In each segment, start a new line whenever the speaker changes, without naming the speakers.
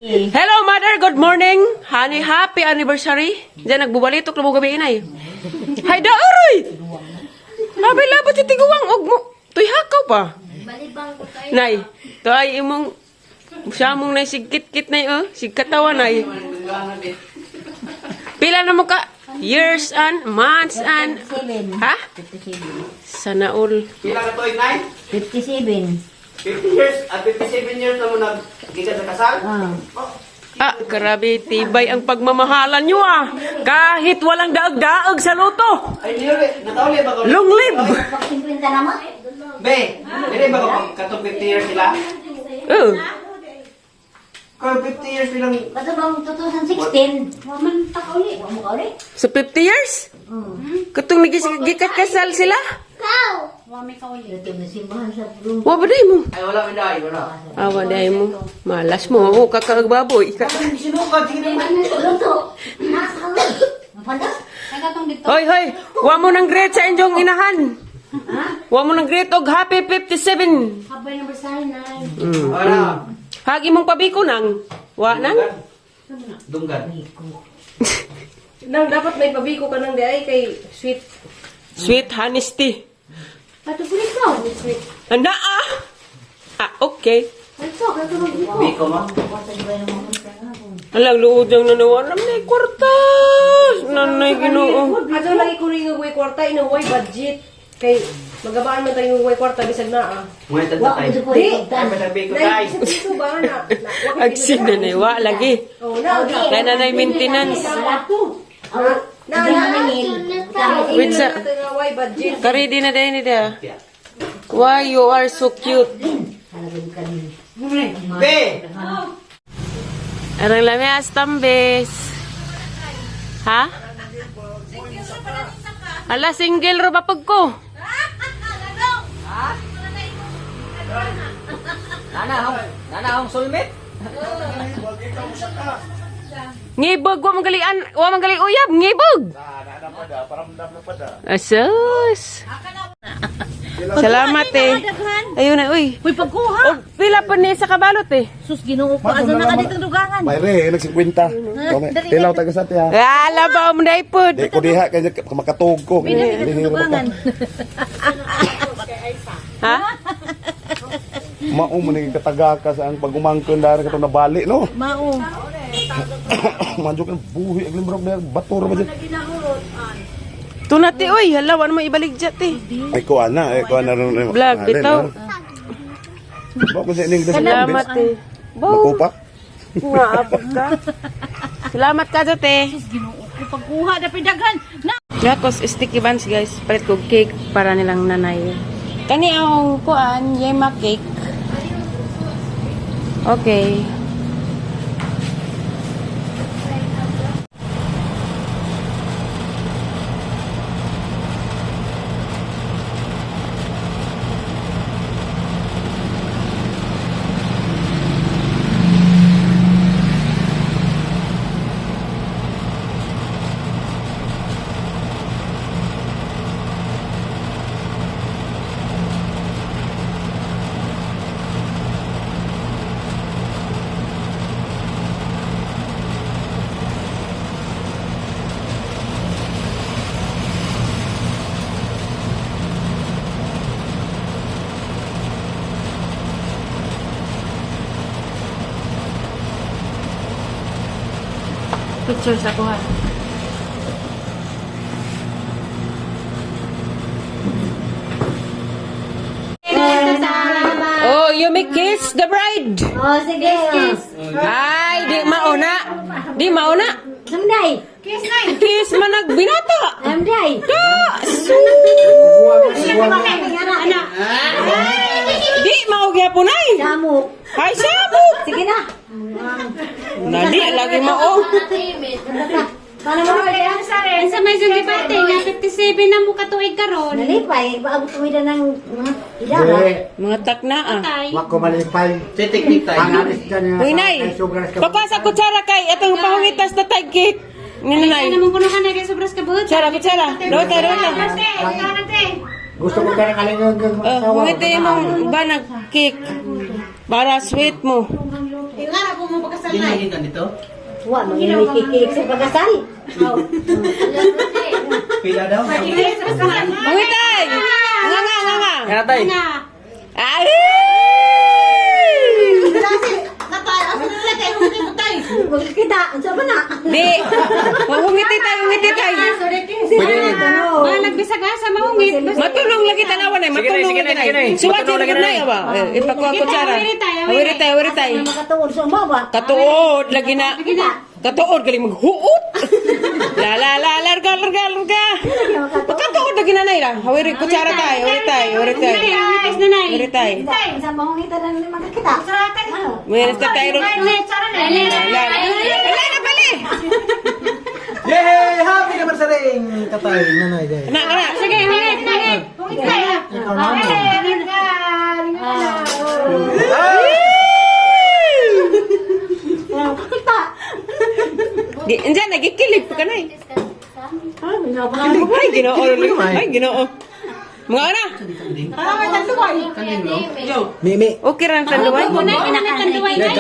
Hello, mother. Good morning. Honey, happy anniversary. Diyan, nagbubalitok na mo gabi inay. Hay da, aroy! Labay labot si tiguang og mo. Tuy hakaw pa. Nay, to ay imong siya mong nay sigkit-kit nay oh, sigkatawa nay. Pila na mo ka years and months and
57.
ha?
57.
Sana all.
Pila ka to, Inay?
57.
50 years, at 57 years na mo nag-gikan sa kasal?
Ah.
Oh,
Ah, grabe, tibay ang pagmamahalan nyo ah. Kahit walang daag-daag sa luto.
Ay, nili, nakauli ba ko?
Long live!
Pag 50 na mo?
Be, dili ba ko katong 50 years sila?
Oh.
Kung 50 years silang
Kato bang 2016? Wa man ta kauli. Wa mo kauli?
So 50 years? Katong gikat kasal sila?
Ito na simbahan sa room.
Wa ba day mo?
Ay, wala, wala, wala.
Awa day mo. Malas mo. Oh, kakaagbaboy.
Sinukad, sige naman.
Luto. Nasa. Mapandas?
Hoy, hoy. Wa mo nang great sa inyong inahan. Wa mo nang great og happy 57.
Happy anniversary, Nay.
Wala.
Hagi mong pabiko nang. Wa nang.
Dunggan.
Nang dapat may pabiko ka nang di ay kay sweet.
Sweet honesty.
Kato po ikaw.
Sweet.
Anda ah. Ah, okay.
Ito, kato magbiko.
Biko mo?
Alang luod yung nanawalam na kwartas. Nanay Ginoo.
Ato lagi ko rin nga way kwarta ina way budget kay magabaan man tayo way kwarta bisag naa.
Ngunit ang
Wa
tatay.
mo po
Di.
Ay, masabi ko,
Nay,
tay.
isa piso ba na?
Agsin na nay wa lagi.
Oh, na.
Kaya na nay maintenance.
Na na.
Wait sa
way budget.
Karidi na din ni da. Why you are so cute?
Be!
Arang lami tambes. Ha? Ala, single ro ba pag ko?
Nana, hong soulmate?
Ngibog, wa manggalian, wa manggali uyab, ngibog. Asus. Salamat eh. Ayun na, uy.
Uy, pagkuha!
O, pila pa ni sa kabalot eh.
Sus, ginoo ko. Asa na ka ditong dugangan?
Bayre, nag-50. Tilaw taga sa tiya.
Ala ba mo na ipod?
Di ko diha kay makatug ko.
Pila ditong dugangan.
Ha?
Mao man ni kataga ka sa ang pagumangkon dara katong nabali no.
Mao.
Manjo kan buhi ang limbrok na bator ba dyan.
Tunati oy, hala wa mo ibalik dyan eh.
Ay ko ana, ay ko ana ron.
Vlog bitaw.
Ba ko sa ining
Salamat eh. Bo,
Makupa.
nga abot ka. Salamat ka dyan eh.
Sus, ginoo ko. Pagkuha, dapat daghan. Na!
Gakos sticky buns guys, palit ko cake para nilang nanay. Kani ang kuan, yema cake. Okay. Picture sa kuha. Oh, you may kiss the bride.
Oh, sige. Kiss,
Ay, di mauna. Di mauna.
Samday.
Kiss man nagbinata.
Samday.
Da, sus. Di mao gyapon ay.
Samok.
Ay, sabot.
Sige na.
Nali lagi mao.
Paano mo kaya?
Ang sa may siyang gibate, nga 57 na mo katuig karon.
Nalipay, paabot mo ng mga idara.
Mga takna ah.
Tay.
Wako malipay.
Titiktik tayo.
Ang alis dyan nga.
Uy, nay.
Kay sobras ka.
Pagka sa kutsara kay atong pahumitas na tag cake. Nga
Ay,
nay.
na mo kuno ka na kay sobras ka buot.
Kutsara, kutsara. Rota, rota.
Ate, ate.
Gusto ko ka ng alingong ng
Oh,
asawa.
hungit mong banag cake. Para sweet mo.
Ingara po mo pagkasal
Di
na.
magikan dito?
Wa man may kikik sa pagkasal.
Pila daw.
Mangitay! Nga nga nga nga.
Kaya tay.
Ay!
Natay, asa na lang kayo hungit tay.
Magkita, unsa ba na?
Di. Hungiti tayo, hungiti tayo.
Pwede rin.
Mga nagbisag asa mahungit.
Matulong lagi tanawan ay,
Sige na,
matulong
sige
lagi
na, sige na.
tayo. Suwat
Matulong
yung
lagi
na
na.
ba? Eh, Ipakuha ko tsara.
Awiri tayo, awiri
Awiri tayo, awiri tayo.
Makatuod sa umawa.
Katuod lagi na. Katuod galing maghuot. La la la larga larga larga. Katuod lagi na nay la. Awiri kutsara tayo, awiri tayo, awiri tayo.
Nanay, hungit nanay.
Awiri tayo.
Unsa ba hungita na ni magkita?
May nasta tayo ron. La la. Wala na pali.
Yay! Happy anniversary! Tatay, nanay, day.
Na na.
Sige, hungit, hungit.
Hungit tayo.
Ikaw na.
Kakita.
Di andiyan nagikilig pa kanay. Ay, Ginoo. Ay, Ginoo. Mga ana.
Mimi.
Okay ra ang tanduay.
Kunay kinamit tanduay nay.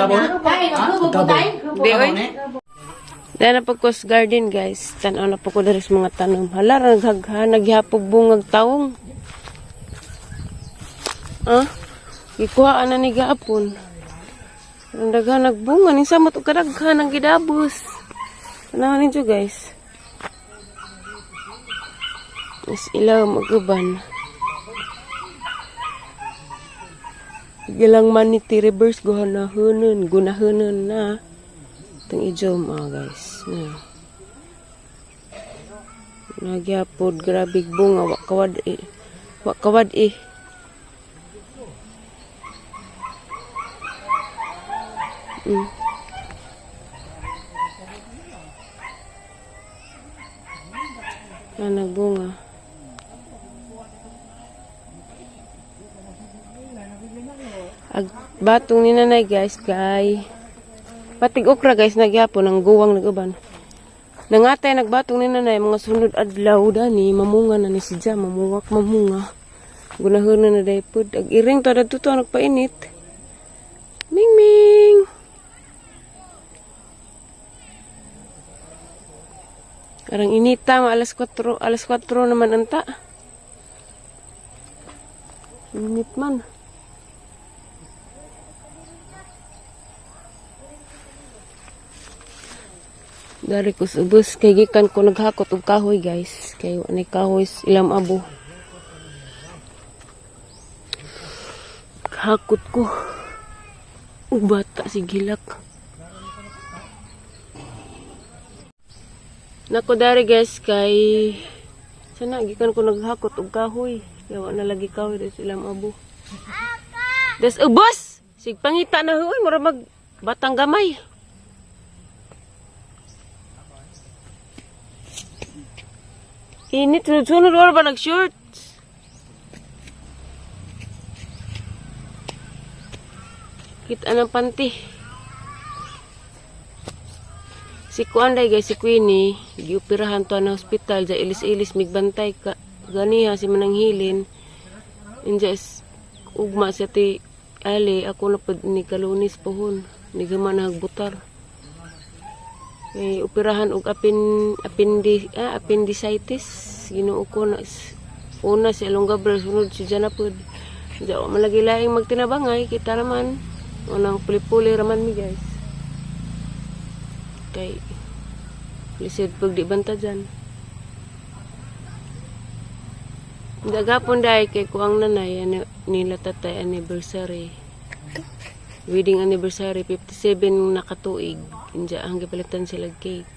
Di oy. Dahil na po ko sa garden guys. Tanaw na po ko diri sa mga tanom. Hala, naghagha, naghihapog bungag taong. Ah, gikuha na ni gapon. Ang daghan nagbunga, ning samot og kadaghan ang gidabos. Tanaw ninyo guys. Mas ilaw maguban. Gilang maniti reverse gunahanon, gunahanon na. Itong ijom, ah, guys. Na. Nagyapod, grabe bunga, wa kawad eh. Wa kawad eh. Na nagbunga. Ag batong ni nanay guys kay patig okra guys nagyapon ang guwang naguban. Nangatay nagbatong ni nanay mga sunod adlaw dani mamunga na ni si Ja, mamuwak mamunga. Gunahon na na day pud. Ag iring to dadto to nagpainit. Ming ming. Arang inita ma alas 4, alas 4 naman anta. Init man. Dari ko sa ubos kay gikan ko naghakot og kahoy guys. Kay wa nay kahoy sa ilam abo. Hakot ko. Ug bata si gilak. Nako dari guys kay sana gikan ko naghakot og kahoy. Kay wa na lagi kahoy diri sa ilam abo. Des ubos. Sig pangita na huy mura mag batang gamay. Init, sunod-sunod, wala ba nag-shorts? Kita ng panty. Si Kuanday guys, si Queenie, giupirahan to na hospital, ja ilis-ilis, migbantay ka, ganiha si Mananghilin. Inja is, ugma siya ti Ali, ako na pud ni kalunis pohon, ni gama na hagbutar. May operahan og appendicitis. Ginoo ko na una si Along Gabriel sunod si Jana pud. Diya wa man lagi laing magtinabangay kita raman. Unang puli-puli raman mi guys. Kay lisod pag di banta dyan. Dagapon dahil kay kuang nanay ano, nila tatay anniversary. Wedding anniversary 57 nakatuig. Inja ang gipalitan sila cake.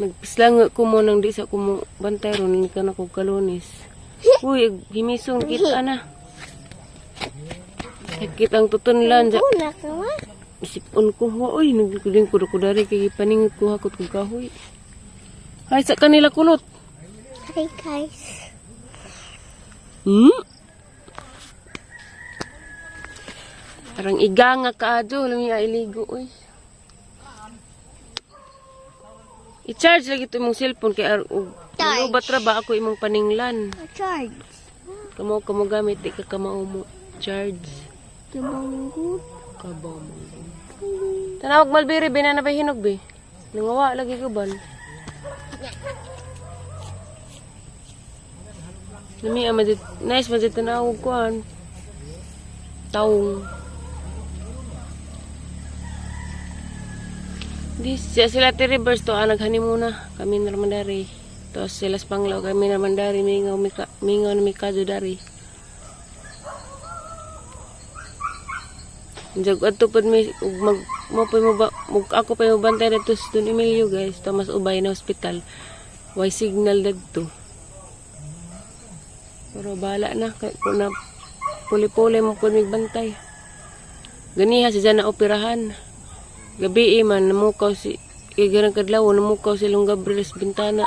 Nagpislang ko mo nang di sa kumo bantay ron ni kana ko kalunis. Uy, himisong kita na. Sakit ang tutunlan ja. Isipon ko, wa oy, naglingkod ko dari kay gipaningit ko hakot kog kahoy. Ay sa kanila kulot.
Hi guys.
Parang iga nga kaadyo, alam niya iligo oy. I-charge lagi to imong cellphone kay og lubat ra ba ako imong paninglan.
Charge.
Kamo kamo gamit di ka kamao mo charge.
Kabanggut.
Kabaw mo. Tanawag malbiri, binana ba hinog bi? Nangawa lagi ko ban. Nami ang madit, nice madit tanawag ko an. Taong. Di siya sila ti Rivers to ah, naghani muna. Kami na naman dari. Tapos sila sa Panglaw, kami naman dari. Mingaw, mika, mingaw na mikado dari. Jag adto pud mi ug mag mo pa mo ba mug, ako pa mo bantay didto sa Don Emilio guys, Tomas Ubay na hospital. Way signal didto. Pero bahala na kay ko na puli-puli mo pud mig bantay. Ganiha si na operahan. Gabi eh, man namukaw si kay ganang kadlaw namukaw si Long Gabriel sa bintana.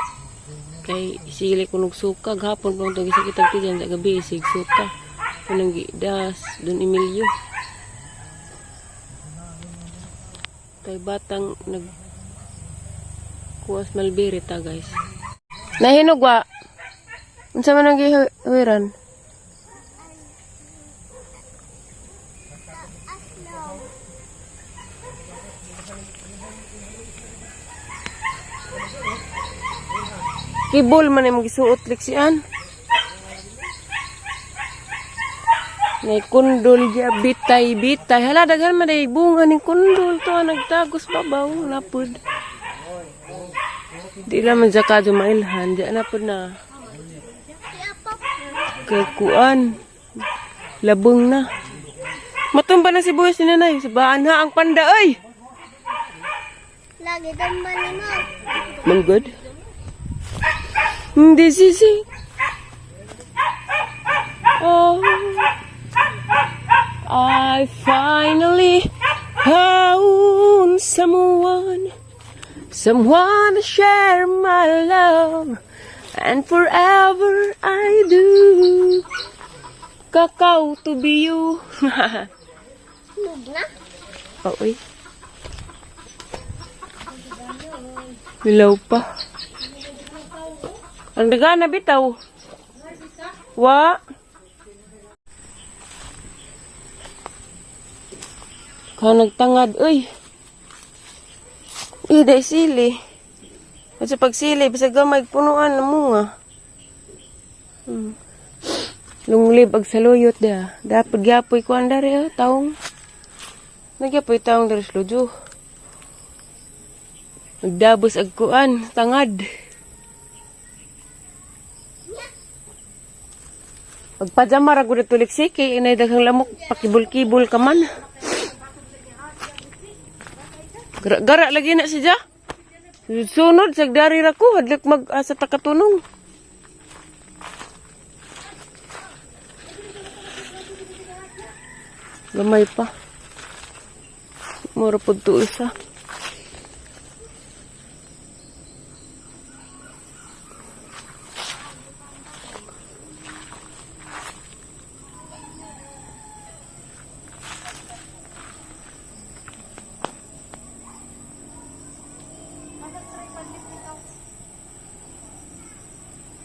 Kay sili ko nagsuka gahapon pa tong gisakit ang tiyan sa gabi sig suka. Kanang gidas Don Emilio. Kay batang nag kuwas malbiri ta guys. Nahinog wa. Unsa man ang gihuwiran? Kibol man imong gisuot leksian. Nay kundol ya bitay bitay. Hala daghan man day bunga ning kundol to ah, nagtagos babaw napud. Di naman zakado mailhan, di napud na. Kay kuan. Labong na. Matumba na si Buwis ni nanay. Sabaan ha ang panda ay.
Lagi damban mo.
Manggod? Hindi sisi. Oh, I finally found someone, someone to share my love, and forever I do. Kakao to be you.
Lug na.
Oh, uy. Hilaw pa. Ang daga na bitaw. Wa. Ka nagtangad, uy. Uy, day sili. At sa pagsili, bisag gamay punuan na munga. Lunglib ag saluyot da. Dapat gyapoy kuan dari ah, taong. Nagyapoy taong dari sa ludyo. Nagdabos ag kuan, tangad. Pagpajama ra gud tulik siki, inay daghang lamok, pakibul-kibul ka man. Gara-gara lagi na siya. Sunod sagdari ra ko, hadlok mag asa ta katunong. Gamay pa. Mura pud to isa.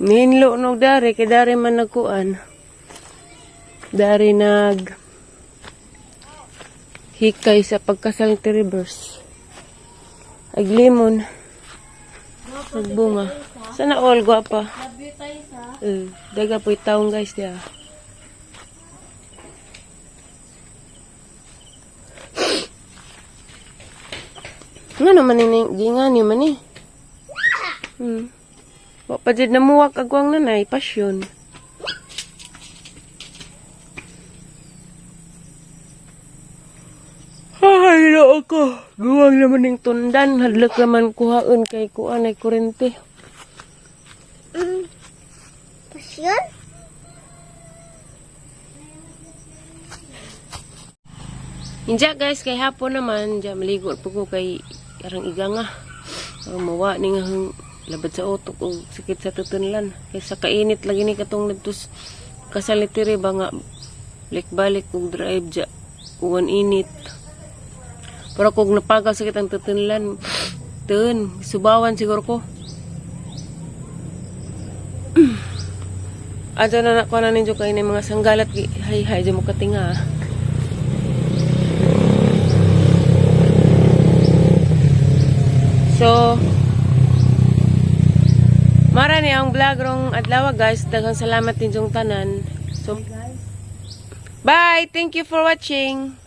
Ninlo no dari kay dari man nagkuan. Dari nag hikay sa pagkasal ni Rivers. Ag limon. Nagbunga. Sana all gwapa. Eh, daga po taong guys diya. Nga naman ini gingani man eh. Wa pa jud namuwak agwang nanay, pasyon. Ay, loo ko. Guwang naman ng tundan. Hadlok naman kuhaon kay kuan ay kurente.
Pasyon?
Inja guys, kay hapon naman, dya maligo po ko kay arang iga nga. Arang mawa ni nga hang labad sa utok o sakit sa tutunlan. Kay sa kainit lagi ni katong nagtus kasal ni Tire ba nga balik-balik kog drive dya uwan init. Pero kung napagaw sakit ang tutunlan, tun, subawan siguro ko. Adyo na na ko na ninyo kayo ng mga sanggalat. Hay hay, dyan mo katinga. So, mara ni ang vlog rong adlaw, guys. Daghang salamat ninyong tanan. So, bye! Thank you for watching.